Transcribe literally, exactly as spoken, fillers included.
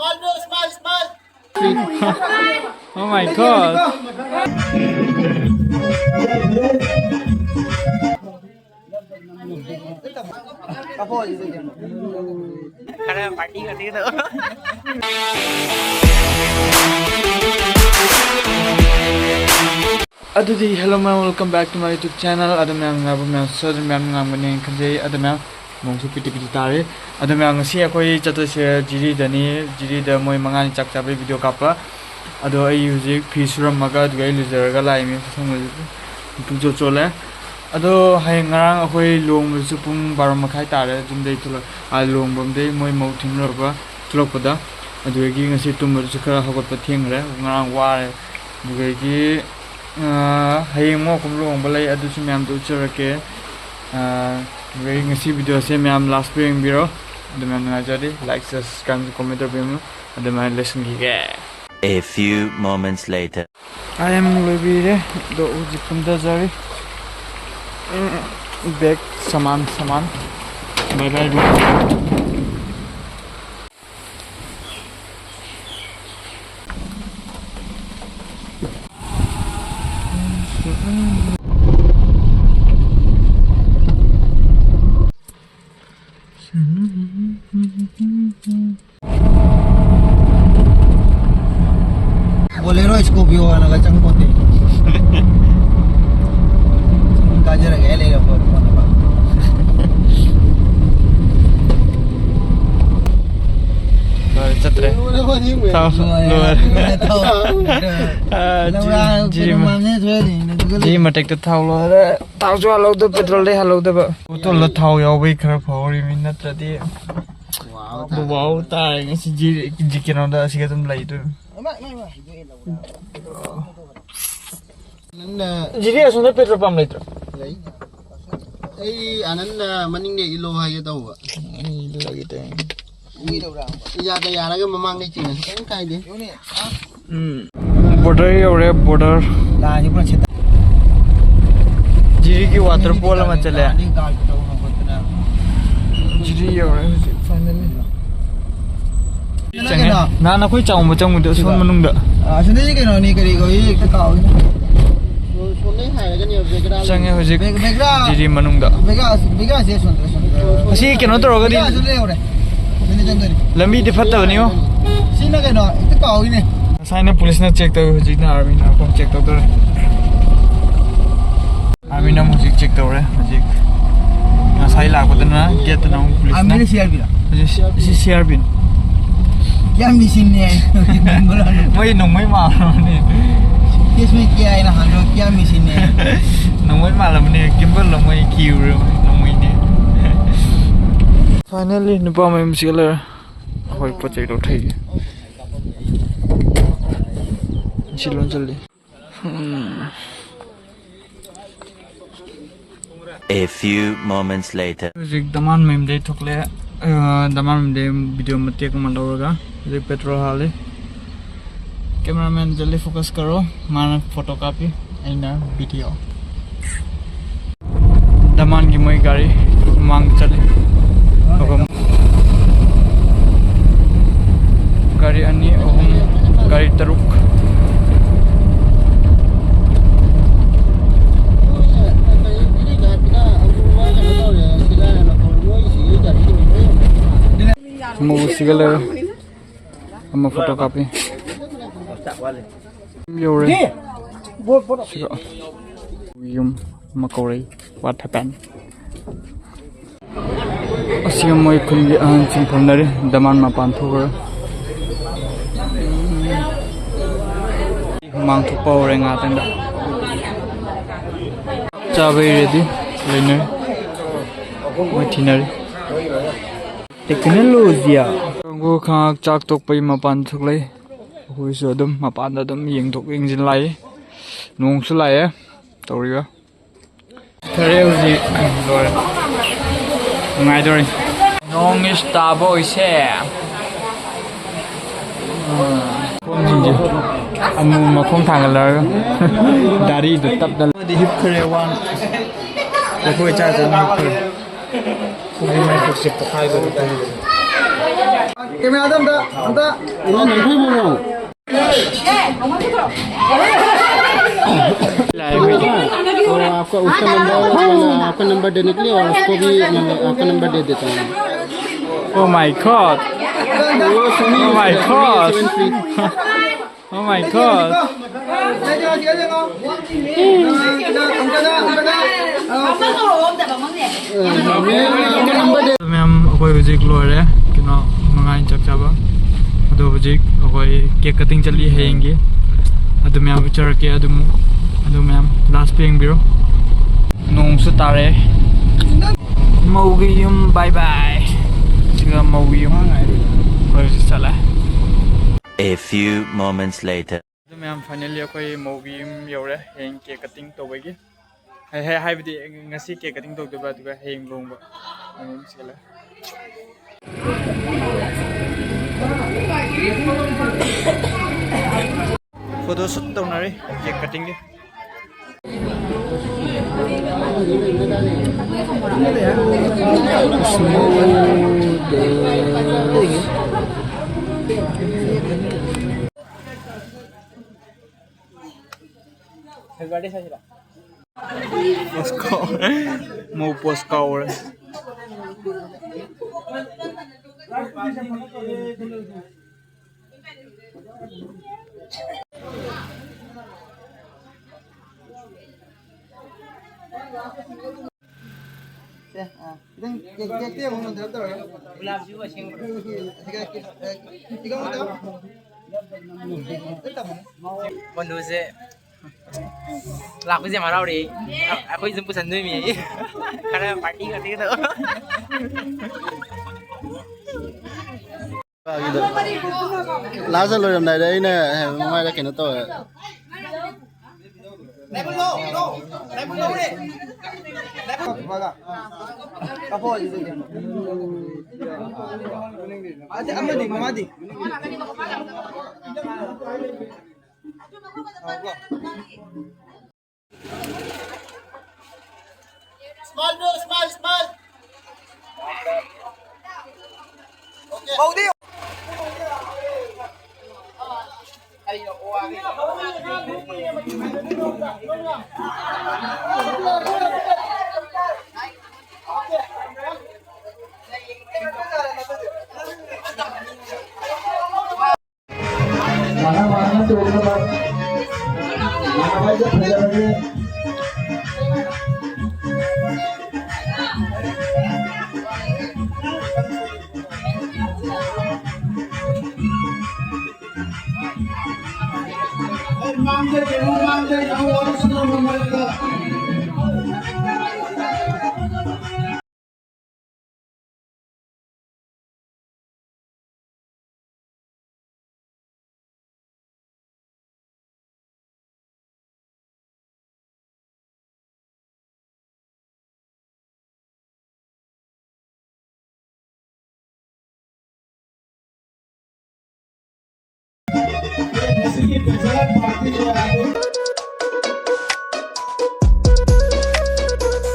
Oh my god. ꯑꯗꯨꯗꯤ hello ꯃꯌꯥꯝ, welcome back to my YouTube channel. ꯑꯗꯨ ꯃꯌꯥꯝ ꯅꯨꯡꯉꯥꯏꯕ ꯃꯌꯥꯝꯁꯨ ꯑꯗꯨꯝ ꯃꯌꯥꯝ ꯅꯨꯡꯉꯥꯏꯔꯝꯒꯅꯤ ꯈꯟꯖꯩ꯫ ꯑꯗꯨ ꯃꯌꯥꯝ ꯅꯣꯡꯁꯨ ꯄꯤꯇꯤ ꯄꯤꯇꯤ ꯇꯥꯔꯤ꯫ ꯑꯗꯨ ꯃꯌꯥꯝ, ꯉꯁꯤ ꯑꯩꯈꯣꯏ ꯆꯠꯇꯣꯏꯁꯦ ꯖꯤꯔꯤꯗꯅꯤ꯫ ꯖꯤꯔꯤꯗ ꯃꯣꯏ ꯃꯉꯥꯅꯤ ꯆꯥꯛ ꯆꯥꯕꯒꯤ video ꯀꯥꯞꯄ꯫ ꯑꯗꯣ ꯑꯩ ꯍꯧꯖꯤꯛ ꯐꯤ ꯁꯨꯔꯝꯃꯒ ꯑꯗꯨꯒ ꯑꯩ ꯂꯨꯖꯔꯒ ꯂꯥꯛꯏꯅꯦ꯫ ꯁꯝꯒꯁꯦ ꯄꯨꯡꯆꯣꯠ ꯆꯣꯠꯂꯦ꯫ ꯑꯗꯣ ꯍꯌꯦꯡ, ꯉꯔꯥꯡ ꯑꯩꯈꯣꯏ ꯂꯨꯍꯣꯡꯕꯗꯁꯨ ꯄꯨꯡ ꯕꯥꯔꯣ ꯃꯈꯥꯏ ꯇꯥꯔꯦ ꯌꯨꯝꯗꯩ ꯊꯣꯛꯂꯛ-, ꯑꯥ, ꯂꯨꯍꯣꯡꯐꯝꯗꯩ ꯃꯣꯏ ꯃꯧ ꯊꯤꯟꯂꯨꯔꯒ ꯊꯣꯛꯂꯛꯄꯗ꯫ ꯑꯗꯨꯗꯒꯤ ꯉꯁꯤ ꯇꯨꯝꯕꯗꯨꯁꯨ ꯈꯔ ꯍꯧꯒꯠꯄ ꯊꯦꯡꯈ꯭ꯔꯦ, ꯉꯔꯥꯡ ꯋꯥꯔꯦ꯫ ꯑꯗꯨꯗꯒꯤ, ꯑꯥ, ꯍꯌꯦꯡ ꯑꯃꯨꯛ ꯑꯩꯈꯣꯏ ꯂꯨꯍꯣꯡꯕ ꯂꯩ, ꯑꯗꯨꯁꯨ ꯃꯌꯥꯝꯗ ꯎꯠꯆꯔꯛꯀꯦ꯫ ꯑꯥ, ꯑꯗꯨꯗꯒꯤ ꯉꯁꯤ videoꯁꯦ ꯃꯌꯥꯝ last ꯐꯥꯎ ꯌꯦꯡꯕꯤꯔꯣ꯫ ꯑꯗꯨ ꯃꯌꯥꯝ ꯅꯨꯡꯉꯥꯏꯖꯔꯗꯤ like, subscribe, comment ꯇꯧꯕꯤꯔꯝꯃꯨ꯫ ꯑꯗꯨꯃꯥꯏꯅ ꯂꯣꯏꯁꯤꯟꯈꯤꯒꯦ꯫ A few moments later. I am ꯂꯣꯏꯕꯤꯔꯦ꯫ ꯑꯗꯣ ꯍꯧꯖꯤꯛ ꯀꯨꯝꯊꯖꯔꯤ꯫ ꯎꯝ, bag ꯁꯃꯥꯟ ꯁꯃꯥꯟ꯫ Bye bye room꯫ Bolero, Scorpio ꯍꯥꯏꯅꯒ ꯆꯪꯄꯣꯠꯇꯦ꯫ ꯁꯨꯝ ꯀꯥꯖꯔꯒꯦ ꯍꯥꯏ ꯂꯩꯔꯕ ꯄꯣꯠꯅꯦꯕ꯫ ꯂꯣꯏꯔꯦ, ꯆꯠꯇ꯭ꯔꯦ꯫ ꯂꯣꯏꯔꯦ, ꯋꯥꯔꯤ ꯑꯃ꯫ ꯊꯥꯎ ꯂꯣꯏꯔꯦ꯫ ꯂꯣꯏꯔꯦ꯫ ꯊꯥꯎ꯫ ꯑꯥ, ꯂꯧꯔꯥ ꯖꯤ-, ꯖꯤꯔꯤ ꯀꯩꯅꯣ ꯃ-, ꯃꯥꯟꯅꯦ ꯊꯣꯛꯑꯦꯅꯦ, ꯑꯗꯨꯒ ꯖꯤꯔꯤ ꯂꯩ꯫ ꯃꯊꯛꯇ ꯊꯥꯎ ꯂꯣꯏꯔꯦ꯫ ꯊꯥꯎꯁꯨ ꯍꯥꯜꯍꯧꯗ, petrolꯗꯤ ꯍꯥꯜꯍꯧꯗꯕ꯫ Bottle ꯊꯥꯎ ꯌꯥꯎꯕꯩ ꯈꯔ ꯐꯍꯧꯔꯤꯃꯤ, ꯅꯠꯇ꯭ꯔꯗꯤ ꯋꯥꯎ ꯇꯥꯔꯦ꯫ ꯋꯥꯎ ꯇꯥꯔꯦ꯫ ꯉꯁꯤ ꯖꯤ-, ꯖꯤ-, ꯀꯩꯅꯣꯗ ꯑꯁꯤꯒ ꯑꯗꯨꯝ ꯂꯩꯗꯣꯏꯅꯤ꯫ ꯏꯃꯥ, ꯏꯃꯥ, ꯏꯃꯥ, ꯏꯃꯥ꯫ ꯅꯪꯅ ꯖꯤꯔꯤ ꯑꯁꯣꯝꯗ petrol pump ꯂꯩꯇ꯭ꯔꯣ? ꯂꯩ꯫ ꯑꯩ ꯑꯅꯟꯗ ꯃꯅꯤꯡꯗ ꯏꯜꯂꯣ ꯍꯥꯏꯒꯦ ꯇꯧꯕ꯫ ꯑꯩ ꯏꯜꯂꯒꯦ ꯇꯧꯔꯤꯅꯤ꯫ ꯌꯥꯗ ꯌꯥꯔꯒ ꯃꯃꯥꯡꯗꯩ ꯆꯤꯡꯉꯁꯨ ꯀꯩꯝ ꯀꯥꯏꯗꯦ꯫ ꯎꯝ꯫ Border ꯌꯧꯔꯦ, border꯫ ꯂꯥꯏꯁꯦ ꯄꯨꯔꯥ ꯁꯦꯠꯇ-, ꯖꯤꯔꯤꯒꯤ waterfall ꯑꯃ ꯆꯠꯂꯦ꯫ ꯂꯥꯏꯗꯤ guard ꯇꯧꯅ ꯈꯣꯠꯇꯅ꯫ ꯖꯤꯔꯤ ꯌꯧꯔꯦ ꯍꯧꯖꯤꯛ, finally꯫ ꯆꯪꯉꯦ꯫ ꯀꯩꯅꯣ? ꯅꯍꯥꯟ ꯑꯩꯈꯣꯏ ꯆꯥꯎꯝꯕ ꯆꯪꯕꯗꯣ ꯁꯣꯝ ꯃꯅꯨꯡꯗ꯫ ꯑ, ꯑꯁꯣꯝꯗꯒꯤ ꯀꯩꯅꯣꯅꯤ, ꯀꯔꯤ ꯀꯧꯏ? ꯍꯦꯛꯇ ꯀꯥꯎꯏ꯫ ꯁꯣꯝꯗꯒꯤ ꯍꯥꯏꯔꯒꯅꯦꯕ ꯕꯦꯒ꯭ꯔꯥ ꯆꯪꯉꯦ ꯍꯧꯖꯤꯛ ꯕꯦꯒ꯭ꯔꯥ, ꯖꯤꯔꯤ ꯃꯅꯨꯡꯗ꯫ ꯕꯦꯒ꯭ꯔꯥ, ꯕꯦꯒ꯭ꯔꯥꯁꯦ ꯑꯁꯣꯝꯗ, ꯑꯁꯣꯝꯗ꯫ ꯑꯁꯤ ꯀꯩꯅꯣ ꯇꯧꯔꯒꯗꯤ ꯕꯦꯒ꯭ꯔꯥ ꯑꯁꯣꯝꯗ ꯌꯧꯔꯦ꯫ ꯑꯁꯣꯝꯗ ꯆꯪꯗꯣꯏꯅꯤ꯫ ꯂꯝꯕꯤꯗꯤ ꯐꯠꯇꯕꯅꯤꯉꯣ꯫ ꯁꯤꯅ ꯀꯩꯅꯣ, ꯍꯦꯛꯇ ꯀꯥꯎꯏꯅꯦ꯫ ꯉꯁꯥꯏꯅ ꯄꯨꯂꯤꯁꯅ ꯆꯦꯛ ꯇꯧꯋꯤ, ꯍꯧꯖꯤꯛꯅ ꯑꯥꯔꯃꯤꯅ ꯑꯩꯈꯣꯏ ꯆꯦꯛ ꯇꯧꯗꯣꯔꯦ꯫ ꯑꯥꯔꯃꯤꯅ ꯑꯃꯨꯛ ꯍꯧꯖꯤꯛ ꯆꯦꯛ ꯇꯧꯔꯦ꯫ ꯍꯧꯖꯤꯛ ꯉꯁꯥꯏ ꯂꯥꯛꯄꯗꯅ ꯒꯦꯠꯇꯅ ꯑꯃꯨꯛ ꯄꯨꯂꯤꯁꯅ꯫ ꯑꯥꯔꯃꯤꯅ ꯁꯤ ꯑꯥꯔ ꯕꯤꯔꯣ? ꯍꯧꯖꯤꯛ ꯁꯤ ꯁꯤ ꯑꯥꯔ ꯕꯤꯅꯤ꯫ क्या मशीन है? ꯃꯣꯏ ꯅꯣꯡꯃꯩ ꯃꯥꯜꯂꯕꯅꯦ꯫ इसमें क्या है ना, हम लोग क्या मशीन है? ꯅꯣꯡꯃꯩ ꯃꯥꯜꯂꯕꯅꯦ꯫ ꯒꯤꯝꯕꯜ ꯂꯣ ꯃꯣꯏ ꯀꯤꯔꯨꯔꯦ, ꯅꯣꯡꯃꯩꯅꯦ꯫ Finally ꯅꯨꯄꯥ ꯃꯌꯨꯝ ꯆꯦꯜꯂꯦ꯫ ꯑꯩꯈꯣꯏ ꯄꯣꯠ ꯆꯩ ꯂꯧꯊꯩꯒꯦ꯫ ꯁꯤ ꯂꯣꯟꯁꯤꯜꯂꯤ꯫ A few moments later. ꯍꯧꯖꯤꯛ ꯗꯃꯥꯟ ꯃꯌꯨꯝꯗꯩ ꯊꯣꯛꯂꯛꯑꯦ꯫ ꯑ, ꯗꯃꯥꯟ ꯃꯌꯨꯝꯗꯩ ꯚꯤꯗꯤꯑꯣ ꯃꯇꯦꯛ ꯑꯃ ꯂꯧꯔꯒ ꯍꯧꯖꯤꯛ ꯄꯦꯇ꯭ꯔꯣꯜ ꯍꯥꯜꯂꯤ꯫ ꯀꯦꯃꯦꯔꯥꯃꯦꯟ ꯖꯜꯗꯤ ꯐꯣꯀꯁ ꯀꯔꯣ, ꯃꯥꯅ ꯐꯣꯇꯣ ꯀꯥꯞꯄꯤ, ꯑꯩꯅ ꯚꯤꯗꯤꯑꯣ꯫ ꯗꯃꯥꯟꯒꯤ ꯃꯣꯏ ꯒꯥꯔꯤ ꯃꯃꯥꯡꯗ ꯆꯠꯂꯤ꯫ ꯑꯍꯨꯝ꯫ ꯒꯥꯔꯤ ꯑꯅꯤ, ꯑꯍꯨꯝ, ꯒꯥꯔꯤ ꯇꯔꯨꯛ꯫ ꯑꯃꯨꯕ ꯁꯤꯒ ꯂꯩꯔꯦ꯫ ꯑꯃ ꯐꯣꯇꯣ ꯀꯥꯞꯄꯤ꯫ ꯌꯧꯔꯦ꯫ ꯁꯤꯒ ꯌꯨꯝ ꯑꯃ ꯀꯧꯔꯛꯏ꯫ What happened? ꯑꯁꯤꯒ ꯃꯣꯏ ꯈꯨꯟꯒꯤ ꯑꯍꯟꯁꯤꯡ ꯐꯝꯅꯔꯤ꯫ ꯗꯃꯥꯟ ꯃꯄꯥꯟ ꯊꯣꯛꯈ꯭ꯔꯦ꯫ ꯍꯨꯃꯥꯡ ꯊꯣꯛꯄ ꯍꯧꯔꯦ ꯉꯥꯛꯇꯪꯗ꯫ ꯆꯥꯕꯩ ꯔꯦꯗꯤ ꯂꯩꯅꯔꯦ꯫ ꯃꯣꯏ ꯊꯤꯅꯔꯤ꯫ ꯇꯦꯛꯅꯣꯂꯣꯖꯤꯌꯥ꯫ ꯀꯥꯡꯕꯨ ꯈꯉꯥꯛ ꯆꯥꯛ ꯇꯣꯛꯄꯩ ꯃꯄꯥꯟ ꯊꯣꯛꯂꯛꯏ꯫ ꯑꯩꯈꯣꯏꯁꯨ ꯑꯗꯨꯝ ꯃꯄꯥꯟꯗ ꯑꯗꯨꯝ ꯌꯦꯡꯊꯣꯛ ꯌꯦꯡꯁꯤꯟ ꯂꯥꯛꯏ꯫ ꯅꯣꯡꯁꯨ ꯂꯥꯛꯑꯦ ꯇꯧꯔꯤꯕ꯫ ꯈꯔꯦ ꯍꯧꯖꯤꯛ ꯂꯣꯏꯔꯦ꯫ ꯅꯨꯡꯉꯥꯏꯗꯧꯔꯤ꯫ ꯅꯣꯡ ꯏꯁ ꯇꯥꯕ ꯑꯣꯏꯁꯦ꯫ ꯈꯣꯡꯁꯤꯡꯁꯦ ꯑꯃꯨꯛ ꯃꯈꯣꯡ ꯊꯥꯡꯒꯠꯂꯛꯑꯒ ꯗꯥꯔꯤꯗꯨ ꯇꯞꯅ꯫ ꯑꯃꯗꯤ ꯍꯤꯞꯈ꯭ꯔꯦ, ꯋꯥꯟ꯫ ꯂꯐꯣꯏ ꯆꯥ ꯆꯥꯅ ꯍꯤꯞꯈ꯭ꯔꯦ꯫ ꯈꯣꯡꯒꯤ ꯃꯥꯏ ꯄꯨꯛꯁꯦ ꯄꯣꯛꯈꯥꯏꯗꯧꯔꯦ ꯇꯧꯔꯤꯁꯦ꯫ ꯀꯦꯃꯦꯔꯥꯗ ꯑꯝꯇ, ꯑꯝꯇ꯫ ꯅꯪ ꯅꯪ ꯐꯨꯠꯕꯣꯜꯔꯣ? ꯂꯥꯛꯑꯦ ꯑꯩꯈꯣꯏꯗꯤ꯫ ꯑꯣ, आपका उसका नंबर, आपका नंबर देने के लिए, और उसको भी मैं आपका नंबर दे देता हूँ। Oh my God! Oh my God! Oh my God! ꯃꯌꯥꯝ, ꯑꯩꯈꯣꯏ ꯍꯧꯖꯤꯛ ꯂꯣꯏꯔꯦ, ꯀꯩꯅꯣ, ꯃꯉꯥꯅꯤ ꯆꯥꯛ ꯆꯥꯕ꯫ ꯑꯗꯣ ꯍꯧꯖꯤꯛ ꯑꯩꯈꯣꯏ cake cutting ꯆꯠꯂꯤ ꯍꯌꯦꯡꯒꯤ꯫ ꯑꯗꯨ ꯃꯌꯥꯝ ꯎꯠꯆꯔꯛꯀꯦ꯫ ꯑꯗꯨꯝ, ꯑꯗꯨ ꯃꯌꯥꯝ last ꯇ ꯌꯦꯡꯕꯤꯔꯣ꯫ ꯅꯣꯡꯁꯨ ꯇꯥꯔꯦ꯫ ꯃꯧꯒꯤ ꯌꯨꯝ bye bye꯫ ꯁꯤꯒ ꯃꯧꯒꯤ ꯌꯨꯝ꯫ ꯑꯩꯈꯣꯏ ꯍꯧꯖꯤꯛ ꯆꯠꯂꯦ꯫ A few moments later. ꯑꯗꯨ ꯃꯌꯥꯝ, finally ꯑꯩꯈꯣꯏ ꯃꯧꯒꯤ ꯌꯨꯝ ꯌꯧꯔꯦ꯫ ꯍꯌꯦꯡ cake cutting ꯇꯧꯕꯒꯤ꯫ ꯍꯥꯏ-, ꯍꯥꯏ-, ꯍꯥꯏꯕꯗꯤ ꯉꯁꯤ cake cutting ꯇꯧꯗꯣꯏꯕ, ꯑꯗꯨꯒ ꯍꯌꯦꯡ ꯂꯨꯍꯣꯡꯕ꯫ ꯑꯗꯨꯝ ꯁꯤꯒꯠꯂꯦ꯫ Photo shoot ꯇꯧꯅꯔꯤ cake cutting ꯒꯤ꯫ Pose ꯀꯥꯎꯔꯦ꯫ ꯃꯧ pose ꯀꯥꯎꯔꯦ꯫ ꯁꯦ, ꯑꯥ, ꯈꯤꯇꯪ ꯀꯦꯛ, ꯀꯦꯛꯇꯤ ꯑꯃꯨꯛ ꯅꯟꯊꯔꯞ ꯇꯧꯔꯒ꯫ ꯒꯨꯂꯥꯞꯁꯤꯕꯨ ꯑꯁꯦꯡꯕ꯭ꯔꯣ? ꯁꯤꯒ, ꯑ, ꯏꯀꯪ ꯃꯇꯥ꯫ ꯃꯣꯅꯨꯁꯦ ꯂꯥꯛꯄꯁꯦ ꯌꯥꯝ ꯍꯔꯥꯎꯔꯦ꯫ ꯑ-, ꯑꯩꯈꯣꯏꯁꯨ ꯄꯨꯁꯟꯗꯣꯏꯃꯤ꯫ ꯈꯔ party ꯉꯥꯛꯇꯒꯤ ꯇꯧ꯫ Last ꯂꯣꯏꯔꯝꯗꯥꯏꯗ ꯑꯩꯅ ꯃꯃꯥꯏꯗ ꯀꯩꯅꯣ ꯇꯧꯋꯦ꯫ ꯑꯃꯗꯤ ꯃꯃꯥꯗꯤ꯫ Smile, bro, smile, smile. Okay. ꯃꯧꯗꯤ꯫ ꯃꯥꯅ ꯃꯥꯅ ꯇꯣꯛꯅꯕ ꯃꯥꯅ ꯐꯖ ꯐꯖꯔꯒꯦ꯫